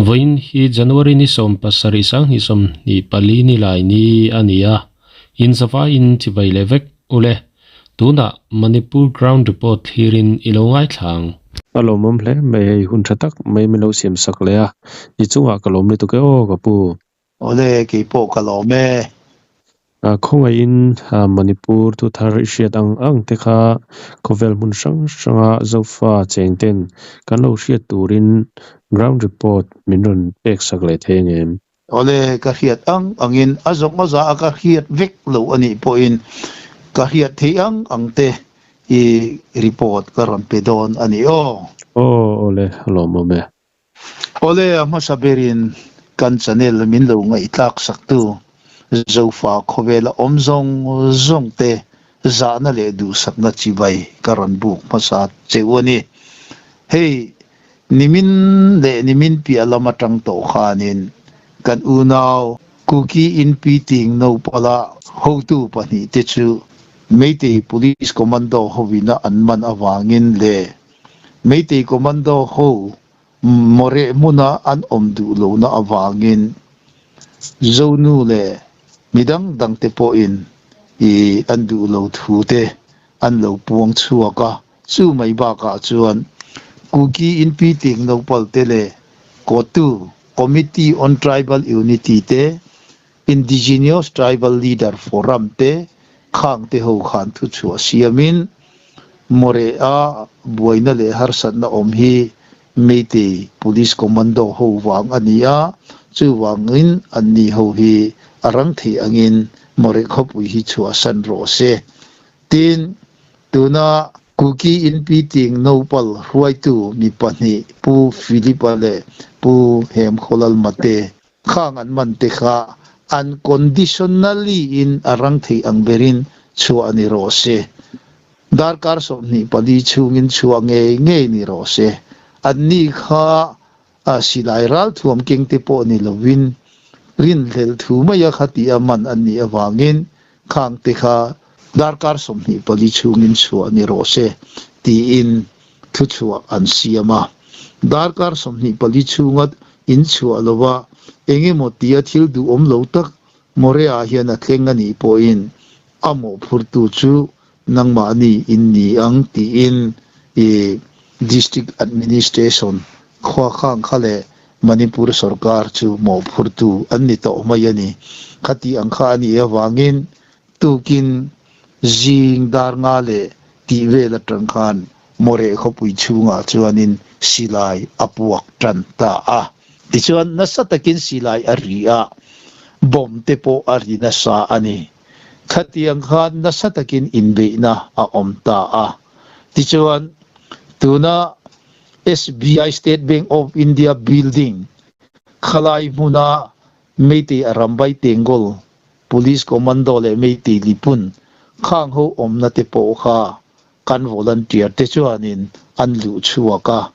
Vawiin hi January ni 17 2024 ni lai ni a ni a, inzavaiin chibai leh vek ule. Tunah Manipur Ground Report thlirin i lo ngaithla ang. A lawmawm hle mai hei hun tha tak mai min lo siam sak leh a, i chungah ka lawm lutuk e aw ka pu. Awle keipawh ka lawm e. Khawngaihin Manipur thu thar i hriat ang ang te kha khawvel hmun hrang hranga Zofa cheng ten kan lo hriat turin ground report min rawn pek sak leh thei ang em? Awle ka hriat ang angin a zawng a za a ka hriat vek lo a nih pawhin ka hriat theih ang ang te i report ka rawn pe dawn a ni aw. Aw awle a lawmawm e. Awle a hmasa berin kan channel min lo ngaihthlak saktu Zofa khawvela awm zawng zawng te zahna leh duhsakna chibai ka rawn buk hmasa cheu a ni. Hei nimin leh nimin piah lam atang tawh khanin kan unau Kuki Inpi Ting Nopala hotu pahnih te chu Meitei Police Commando hovina an man avangin leh Meitei Commando ho Moreh hmuna an awm duh lohna avangin Zonu leh midang dangte pawhin i an duh lo thu te an lo puang chhuak a, chu mai bakah chuan Kuki Inpi Ting Nopal te leh Kotu Committee on Tribal Unity te, Indigenous Tribal Leader Forum te khang te ho khan thuchhuah siamin Moreh-a buaina leh harsatna awm hi Meitei Police Commando ho vang a ni a, chuvangin anni ho hi a rang thei angin Moreh khawpui hi chhuahsan rawh se. Tin, tuna Kuki Inpi Ting Nopal hruaitu mi pahnih Pu Philip-a leh Pu Hemkholal Mate Khang an man te kha unconditionally in a rang thei ang berin chhuah ni rawh se. Darkar 24 chhungin chhuah ngei ngei ni rawh se. Anni kha a silai ralthuam keng te pawh ni lovin rinhlelh thu maia kha tih a man an nih avangin khang te kha darkar 24 chhungin chhuah ni rawh se tiin thuchhuah an siam a. Darkar 24 chhunga in chhuah lova eng emaw tia thil duhawm lo tak Morea hian a thleng a nih pawhin a mawhphurtu chu nangmahni in ni ang tiin i District Administration khua khang kha leh Manipur sorkar chu mawhphurtu an ni tawh mai a ni. Khati ang kha a nih avangin tukin zing dar nga leh tih vel atang khan Moreh khawpui chhungah chuanin silai a puak tan ta a. Tichuan nasa takin silai a ri a, bomb te pawh a ri nasa a ni. Khatiang khan nasa takin inbeihna a awm ta a. Tichuan tuna SBI State Bank of India building khalai hmuna Meitei Arambai Tengol Police Commando leh Meitei Lipun khang ho awmna te pawh kha kan volunteer te chuanin an luh chhuak a.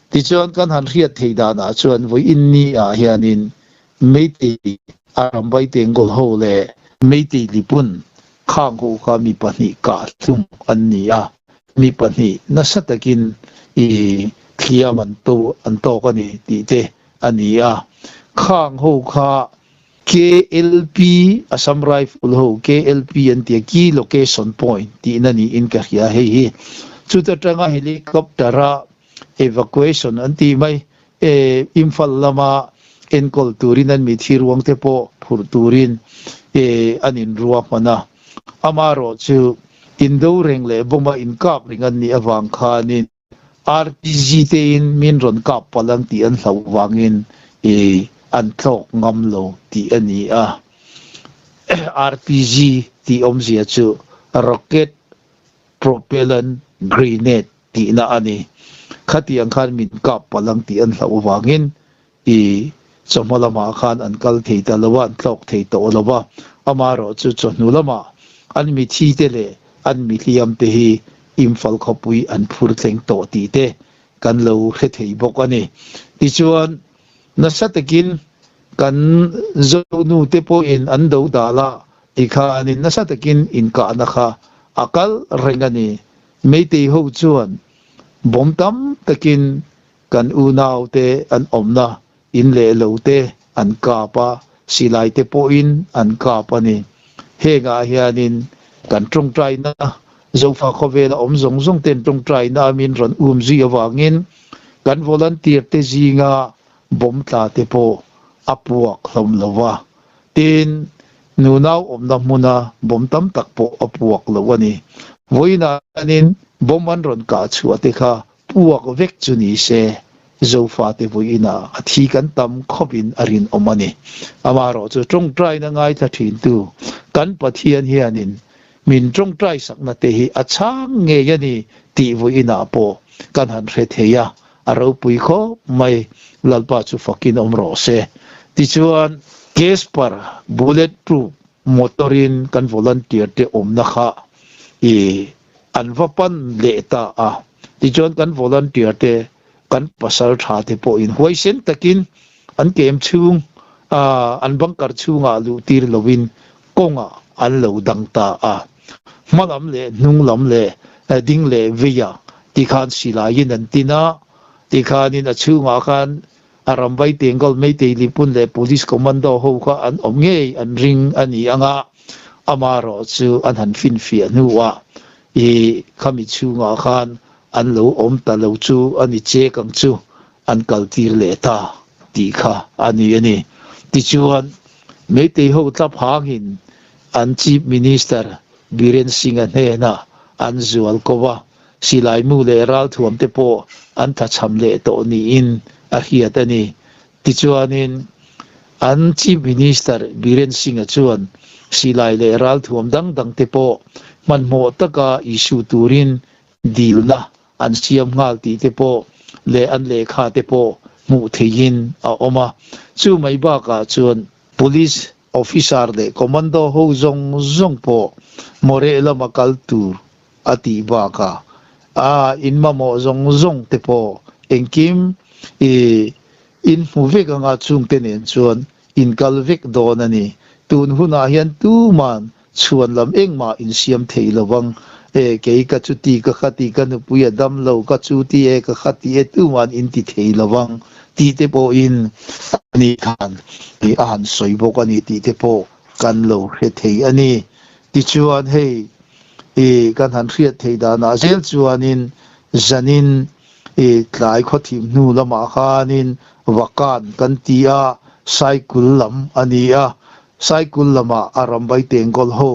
Tichuan kan han hriat theih danah chuan vawiin ni ah hianin Meitei Arambai Tengol ho leh Meitei Lipun khang ho kha mi pahnih kah hlum an ni a, mi pahnih nasa takin i thliam an to an tawk a ni tih te a ni a. Khang ho kha KLP, Assam Rifle ho KLP an ti a, Key Location Point tihna niin ka hria hei hi. Chuta tanga helicopter-a evacuation an tih mai, Imphal lama enkawl turin an mithi ruang te pawh phurh turin an inruahman a. Amaherawhchu indo reng leh bawma inkap ring an nih avang khanin RPG te in min rawn kap palh ang tih an hlauh vangin i an tlawk ngam lo tih a ni a. RPG tih awmzia chu Rocket Propellant Grenade tihna a ni. Khatiang khan min kap palh ang tih an hlauh vangin i chawhma lamah khan an kal thei ta lo a, an tlawk thei tawh lo a. Amaherawhchu chawhnu lamah an mithi te leh an mihliam te hi Imphal khawpui an phur thleng tawh tih te kan lo hre thei bawk a ni. Tichuan, nasa takin kan Zonu te pawhin an do dal a, tikhanin nasa takin inkahna kha a kal reng a ni. Meitei ho chuan bawm tam takin kan unaute an awmna In leh lo te an kap a, silai te pawhin an kap a ni. Hengah hianin kan tawngtaina, Zofa khawvela awm zawng zawng ten tawngtaina a min rawn um zui avangin kan volunteer te zinga bomb tla te pawh a puak hlawm lo va. Tin, nunau awmna hmuna bomb tam tak pawh a puak lo a ni. Vawiinah hianin bomb an rawn kah chhuah te kha Puak vek chu ni se, Zofate vawiinah a thi kan tam khawpin a rinawm a ni. Amaherawhchu tawngtaina ngaithla thintu kan Pathian hianin min tawngtai sakna te hi a chhang ngei a ni tih vawiinah pawh kan han hre thei a, a ropui khawp mai. Lalpa chu fakin awm rawh se. Tichuan, Casper bullet proof motor-in kan volunteer te awmna kha i An va pan leh ta a, tichuan kan volunteer te, kan pasal tha te pawhin huaisen takin an kem chhung a, an bunker chhungah luh tir lovin kawngah an lo dang ta a. Hma lam leh hnung lam leh ding leh veiah tikhan silaiin an tin a, tikhanin a chhungah khan a ramvai Tengal Meitei Lipun leh Police Commando ho kha an awm ngei an ring a ni ang a, amaherawh chu an han finfiah hnuah i khami chhungah khan an lo awm ta lo chu a ni chek ang chu an kaltir leh ta tih kha a ni a ni. Tichuan, Meitei ho tlap hangin an Chief Minister Biren Singh-a hnenah an zual ko a, Silaimu leh ralthuam te pawh an thachham leh tawh niin a hriat a ni. Tichuanin, an Chief Minister Biren Singh-a chuan silai leh ralthuam dang dang te pawh hmanhmawh taka issue turin dilna an siam nghal tih te pawh leh an lehkha te pawh hmuh theihin a awm a. Chu mai bakah chuan Police Officer leh Commando ho zawng zawng pawh Moreh lama kal tur a tih bakah a in mamawh zawng zawng te pawh engkim i in hmu vek anga chungte nen chuan in kal vek dawn a ni. Tun hunah hian tuman chhuan lam engmah in siam thei lo vang. E kei ka chuti ka khati ka nupui a dam lo ka chuti e ka khati e tuman in ti thei lo vang tih te pawhin ani khan a han sawi bawk a ni tih te pawh kan lo hre thei a ni. Tichuan hei i kan han hriat theih danah zel chuanin zanin i tlai khawthim hnu lamah khanin vakan kan ti a, cycle lam a ni a, cycle lamah a rambai tengkawl ho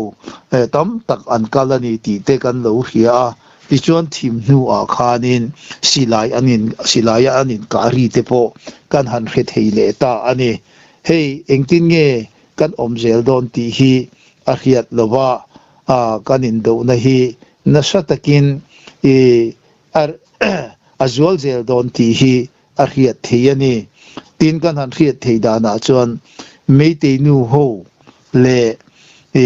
tam tak an kal a ni tih te kan lo hria a, tichuan thim hnuah khanin silai an in silaia an inkah ri te pawh kan han hre thei leh ta a ni. Hei engtin nge kan awm zel dawn tih hi a hriat lo va, a kan indohna hi nasa takin i a a zual zel dawn tih hi a hriat thei a ni. Tin, kan han hriat thei danah chuan Meitei nu ho leh i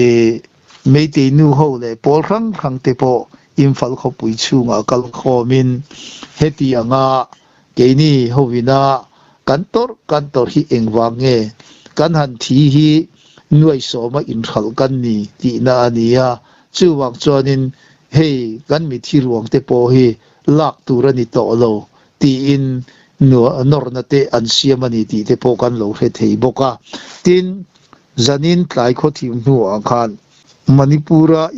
Meitei nu ho leh pawl hrang hrang te pawh Imphal khawpui chhungah kal khawmin heti anga Keini hovina kan tawrh kan tawrh hi engvang nge? Kan han thi hi nuaisawma inhralh kan ni tihna a ni a, chuvang chuanin hei kan mithi ruang te pawh hi lak tur a ni tawh lo tiin nawrna te an siam a ni tih te pawh kan lo hre thei bawk a. Tin, zanin tlai khawthim hnuah khan Manipur-a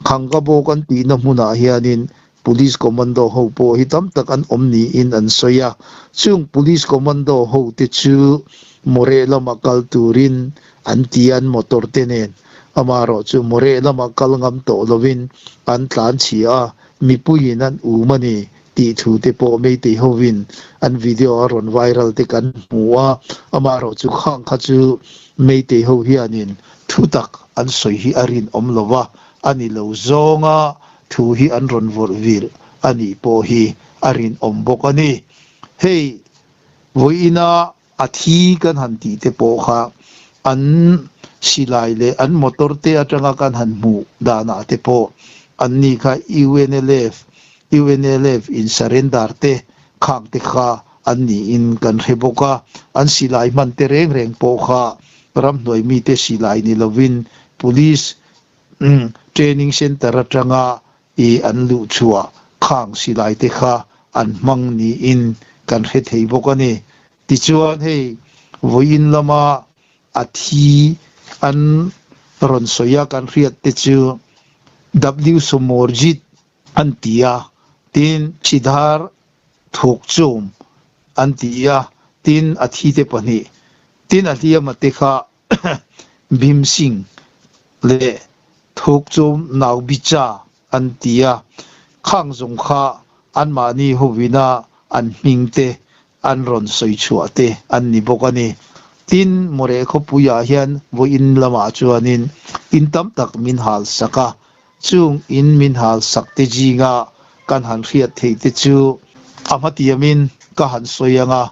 Khangkabo kan tihna hmunah hianin Police Commando ho pawh hi tam tak an awm niin an sawi a, chung Police Commando ho te chu Moreh lama kal turin an ti an motor te nen. Amaherawh chu Moreh lama kal ngam tawh lovin an tlan chhia a, mipuiin an um a ni tih thu te pawh Meitei hovin an video a rawn viral te kan hmu a, amaherawh chu khang kha chu Meitei ho hianin thu tak an sawi hi a rinawm lo va, a ni lo zawnga Thu hi an rawn vawrh vir a nih pawh hi a rinawm bawk a ni. Hei vawiina a thi kan han tih te pawh kha an silai leh an motor te atanga kan han hmuh danah te pawh an ni kha UNLF, UNLF in surrender te khang te kha an niin kan hre bawk a. An silai hman te reng reng pawh kha ramhnuai mite silai ni lovin Police Training Centre atanga i an luh chhuah khang silai te kha an hmang niin kan hre thei bawk a ni. Tichuan hei vawiin lama a thi an rawn sawi a kan hriat te chu W Somorjit an ti a, tin Sidhar Thawkchawm an ti a, tin a thi te pahnih, tin a hliama te kha Bhim Singh leh Thawkchawm Naubicha an ti a, khang zawng kha anmahni hovina an hming te an rawn sawi chhuah te an ni bawk a ni. Tin, Mawreh khawpuiah hian vawiin lamah chuanin in tam tak min hal sak a, chung in min hal sak te zinga kan han hriat theih te chu a hmatiamin ka han sawi ang a,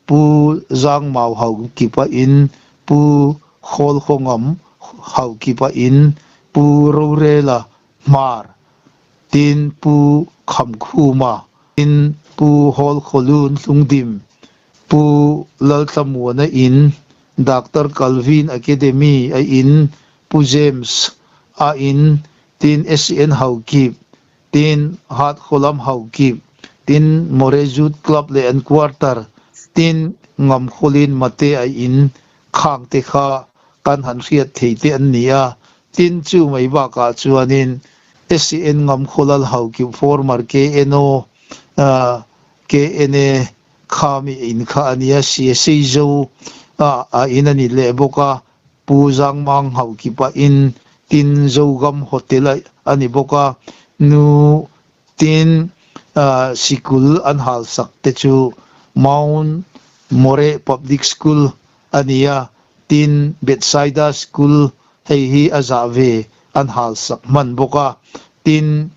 Pu Zangmau Haukipa in, Pu Khawlkhawngam Haukipa in, Pu Rorela Hmar, tin Pu Khamkhuma, tin Pu Hawlkhawlun Hlungdim, Pu Laltlamuana in, Doctor Calvin Academy a in, Pu James a in, tin SN Haukip, tin Hat Khawlam Haukip, tin More Youth Club leh an quarter, tin Ngamkhawlin Mate a in, khang te kha kan han hriat thei te an ni a, tin chu mai bakah chuanin SCN Ngamkhawlal Haukip former KNO KNA kha mi in kha a nia, Siaseizo a in a ni leh bawk a, Pu Zangmang Haukipa in tin Zogam Hotel a ni bawk a, nu tin sikul an halsak te chu Mount Moreh Public School a ni a, tin Bethsaida School hei hi a zah ve an halsak hman bawk a, tin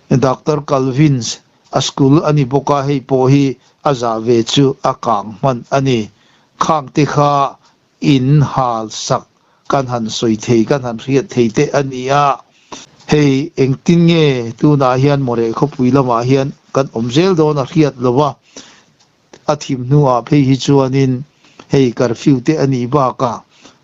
Doctor Calvin's a school a ni bawk a, hei pawh hi a zah ve chu a kang hman a ni. Khang te kha in hal sak kan han sawi thei, kan han hriat thei te a ni a. Hei engtin nge tunah hian Mawreh khawpui lamah hian kan awm zel dawn a hriat lo a, a thim hnuah phei hi chuanin hei curfew te a nih bakah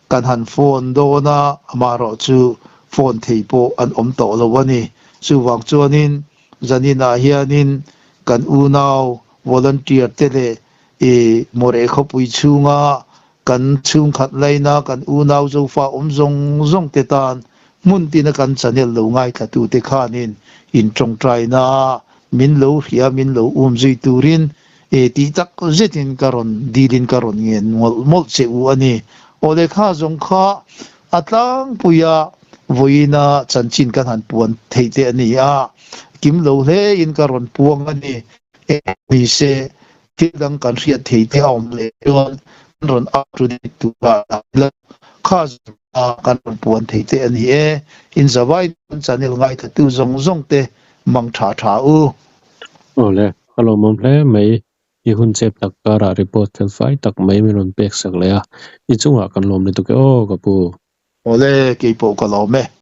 kan han phone dawn a, amaherawhchu phone thei pawh an awm tawh lo a ni. Chuvang chuanin zaninah hianin kan unau volunteer te leh I Mawreh khawpui chhunga kan chhungkhat laina kan unau Zofa awm zawng zawng te tan hmun tina kan channel lo ngaithlatute khanin in tawngtaina min lo hria min lo um zui turin i tih tak zetin ka rawn dilin ka rawn ngen mawlh mawlh che u a ni. Awle kha zawng kha a tlangpuia vawiina chanchin kan han puan theih te a ni a, kim lo hlein ka rawn puang a ni. Ni se thil dang kan hriat thei te a awm leh chuan kan rawn up to date tur a dah ila kha zawng a kan rawn puan thei te a ni e. In zavai kan channel ngaithla-tu zawng zawng te mang tha tha u. Awle, ka lawmawm hle mai. I hun chep tak karah report fel fai tak mai min rawn pek sak leh a, i chungah kan lawm lutuk e aw ka pu. Awle, keipawh ka lawm e.